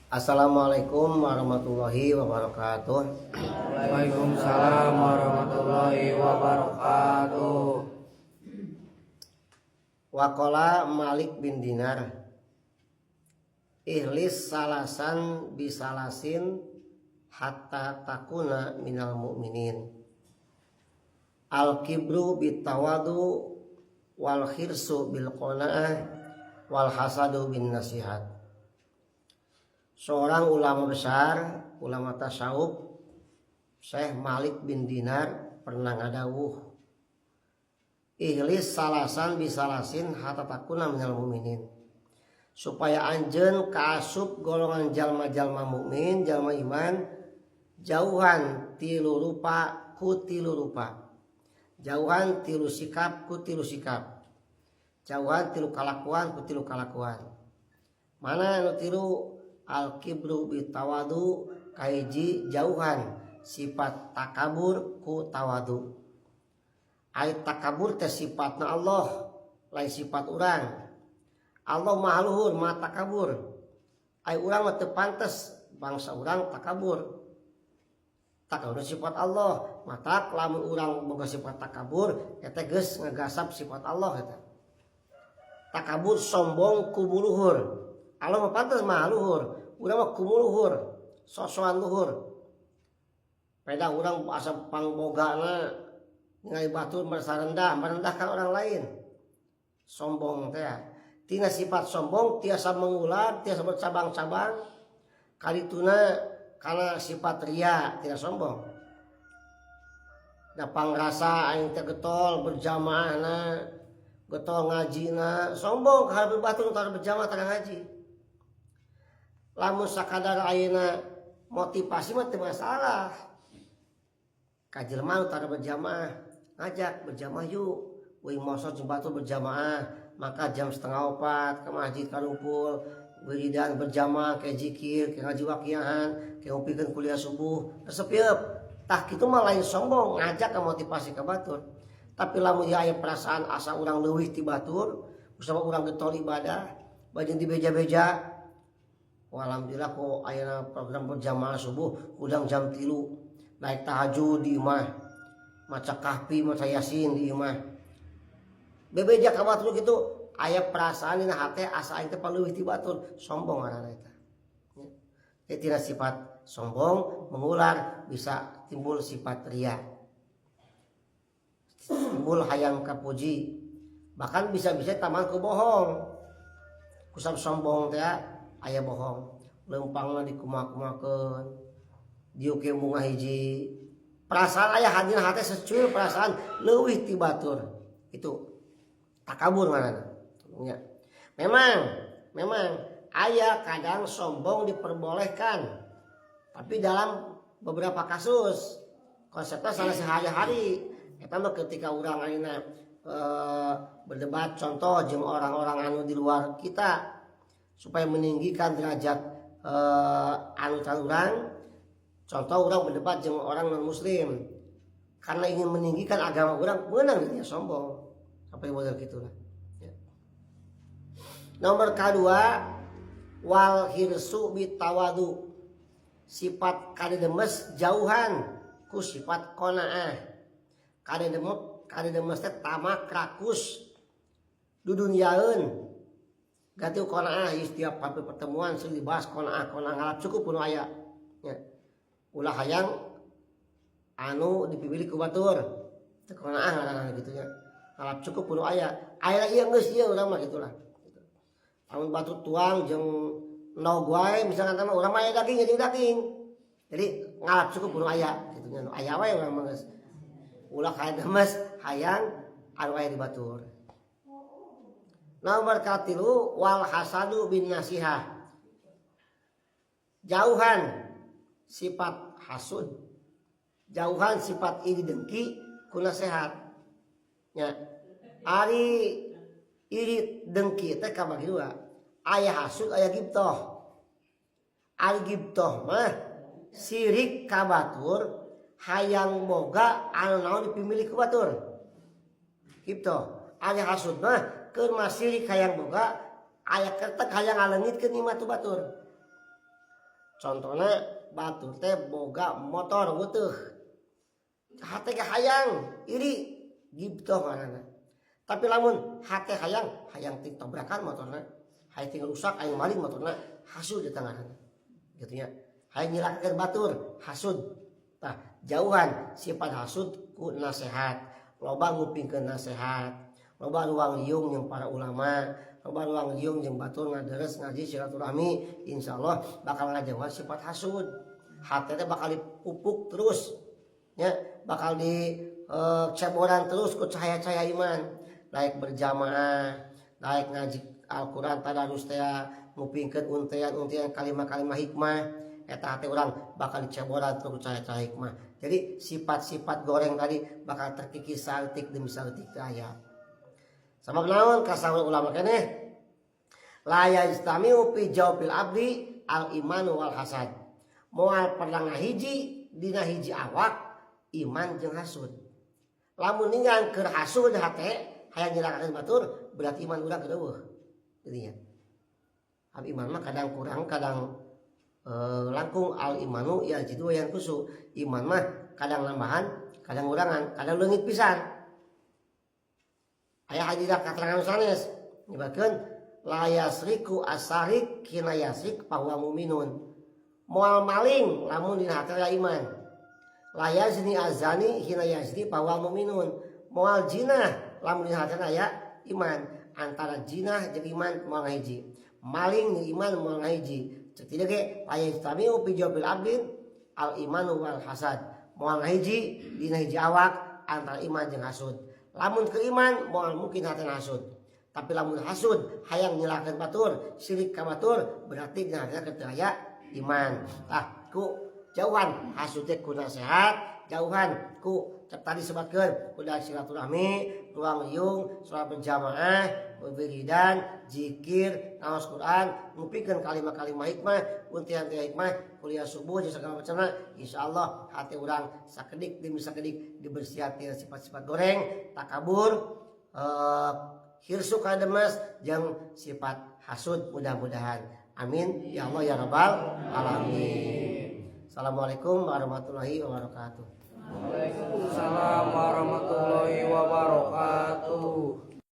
Assalamualaikum warahmatullahi wabarakatuh. Waalaikumsalam warahmatullahi wabarakatuh. Waqala Malik bin Dinar, ikhlis salasan bisalasin hatta takuna minal mu'minin. Al kibru bitawadu wal khirsu bil qanaah wal hasadu bin nasihat. Seorang ulama besar, ulama tasawuf, Syekh Malik bin Dinar, pernah ngadawuh, ikhlis salasan bisalasin hatta takuna minal mu'minin. Supaya anjeun kaasup golongan jalma-jalma mukmin, jalma iman, jauhan tilu rupa ku tilu rupa, jauhan tilu sikap ku tilu sikap, jauhan tilu kalakuan ku tilu kalakuan. Mana anu tilu? Al kibru bitawadu, kahiji jauhan sifat takabur ku tawadu. Ai takabur teh sifatna Allah, lain sifat urang. Allah Maha luhur, Maha takabur. Ai urang mah teu pantes bangsa urang takabur. Takabur sifat Allah, matak lamun urang boga sifat takabur eta geus ngagasap sifat Allah eta. Takabur sombong kubu luhur. Allah mah pantes Maha luhur, urang mah kubu luhur, sosokan luhur. Peda urang asa pangbogana ningali batur merasa rendah, merendahkan orang lain. Sombong teh. Tina sifat sombong tiasa mengular, tiasa bercabang-cabang. Kalituna karena sifat ria, tidak sombong. Da pangrasa aing teh getol berjamaahna, getol ngajina, sombong ka batur tara berjamaah, tara ngaji. Lamun sakadar ayeuna motivasi mah teu masalah. Ka jelema nu tara berjamaah, ngajak berjamaah yuk. Uing mosot jeung batur berjamaah, maka jam 3.30 ke masjid karumpul, wiridan berjamaah, kayak zikir, kayak ngaji waqiahan, kayak ngupikeun kuliah subuh, resep yeup. Tah kitu mah lain sombong, ngajak ke motivasi ka batur. Tapi lamun ieu aya perasaan asa urang leuwih ti batur, bersama urang getol ibadah, bajeng dibeja-beja. Wah, alhamdulillah kok ayeuna program berjamaah subuh hudang jam 3, naik tahajud di imah, maca Kahfi, maca Yasin di imah. Bebeja ka batur kitu, aya perasaan dina hate asa aing teh paleuwih ti batur, sombong ngaranna eta. Ya. Jadi tina sifat sombong mengular bisa timbul sifat ria. Timbul hayang kapuji. Bahkan bisa-bisa taman ku bohong. Kusab sombong teh aya bohong. Leumpangna dikumaha-kumahakeun. Diuk bunga hiji. Perasaan aya hadina hate secuil perasaan leuwih ti batur. Itu takabur ngaranna. Ya. Memang aya kadang sombong diperbolehkan. Tapi dalam beberapa kasus konsepnya salah sehari-hari. Eta mah ketika urang ayeuna berdebat contoh jeung orang-orang anu di luar kita supaya meninggikan derajat anu urang. Contoh urang berdebat jeung orang non muslim karena ingin meninggikan agama urang, meunang dia sombong sampai model gitulah ya. Nomor kedua, wal hirsu bitawadu, sifat kadedemes jauhan ku sifat qanaah. Kadedemes teh tamak, rakus, dudunyaeun. Ganti qanaah. Ieu setiap hampir pertemuan sering dibahas qanaah, qanaah ngalap cukup nu aya ya. Ulah hayang anu dipilih ku batur, teu qanaah ngaranna kitu nya. Ngalap cukup nu aya, aya ieu geus ieu urang mah gitulah. Lamun batur tuang jeung endog wae misalkan mah, urang mah aya daging jeung daging. Jadi ngalap cukup nu aya kitu nya, nu aya wae urang mah geus. Ulah kademes hayang anu aya di batur. Nomor katilu, wal hasadu bin nasihah, jauhan sifat hasud, jauhan sifat iri dengki ku nasihat nya. Ari iri dengki teh kabagi dua, aya hasud, aya gibtoh. Ari gibtoh mah sirik ka batur, hayang boga anu naon dipimilih ku batur, gibtoh. Ari hasud mah keur masirik hayang boga, aya kertek hayang ngaleungitkeun nikmat tu batur. Contohna batur teh boga motor wuteuh. Hate ge hayang iri gibtoh ngaranna. Tapi lamun hate hayang hayang ting tobrakan motorna, hayang ting rusak aing maling motorna, hasud eta ngaranna. Gitu nya. Hayang nyilakakeun batur, hasud. Tah, jauhan sifat hasud ku nasehat. Loba ngupingkeun nasehat, loba ruang liung jeung para ulama, loba ruang liung jeung batur ngaderes ngaji silaturahmi, insyaallah bakal ngajauhan sifat hasud. Hate teh bakal dipupuk terus nya, bakal di ceboran terus ku cahaya-cahaya iman, naik berjamaah, naik ngaji Al-Qur'an tadarus teh, ngupingkeun untean-untean kalimah-kalimah hikmah, eta hate urang bakal diceboran terus ku cahaya-cahaya hikmah. Jadi sifat-sifat goreng tadi bakal terkikis saeutik demi saeutik teh aya. Sabab naon kasaur ulama keneh la yajtami'u fi jawfil abdi al imanu wal hasad. Moal pernah ngahiji dina hiji awak iman jeung hasud. Lamun ninggang keur hasud hate hayang nyilakakeun batur berarti iman urang keur eueuh. Jadinya. Al iman mah kadang kurang kadang langkung al imanu yazidu wa yanqusu. Iman mah kadang nambahan, kadang ngurangan, kadang leungit pisan. Aya hadis katerangan sanes nyebatkeun la yasriku asarik kina yasrik fahuwa muminun. Moal maling lamun dina hate aya iman. La yazni azani hina yazni fahuwa muminun. Moal jinah lamun dina hate aya iman. Antara jinah jeung iman moal ngahiji. Maling jeung iman moal ngahiji. Cek tidak ge la yajtami'u fi jawfil abdin al imanu wal hasad. Moal ngahiji dina hiji awak antara iman jeung hasud. Lamun ke iman moal mungkin hatena hasud. Tapi lamun hasud hayang nyilakakeun batur, sirik ka batur berarti dina hatena teu aya iman. Tah ku jauhan hasud teh ku nasehat, jauhan ku cek tadi sebatkeun kuda silaturahmi, ruang liung, salat berjamaah, wiridan, zikir, ngaos Quran, ngupikeun kalimah-kalimah hikmah, untian-untian hikmah, kuliah subuh jeung segala macamna, insyaallah hati urang sakedik demi sakedik dibersihan tina sifat-sifat goreng, takabur, hirsu kademes jeung sifat hasud mudah-mudahan. Amin ya Allah ya rabbal alamin. Assalamualaikum warahmatullahi wabarakatuh. Waalaikumsalam warahmatullahi wabarakatuh.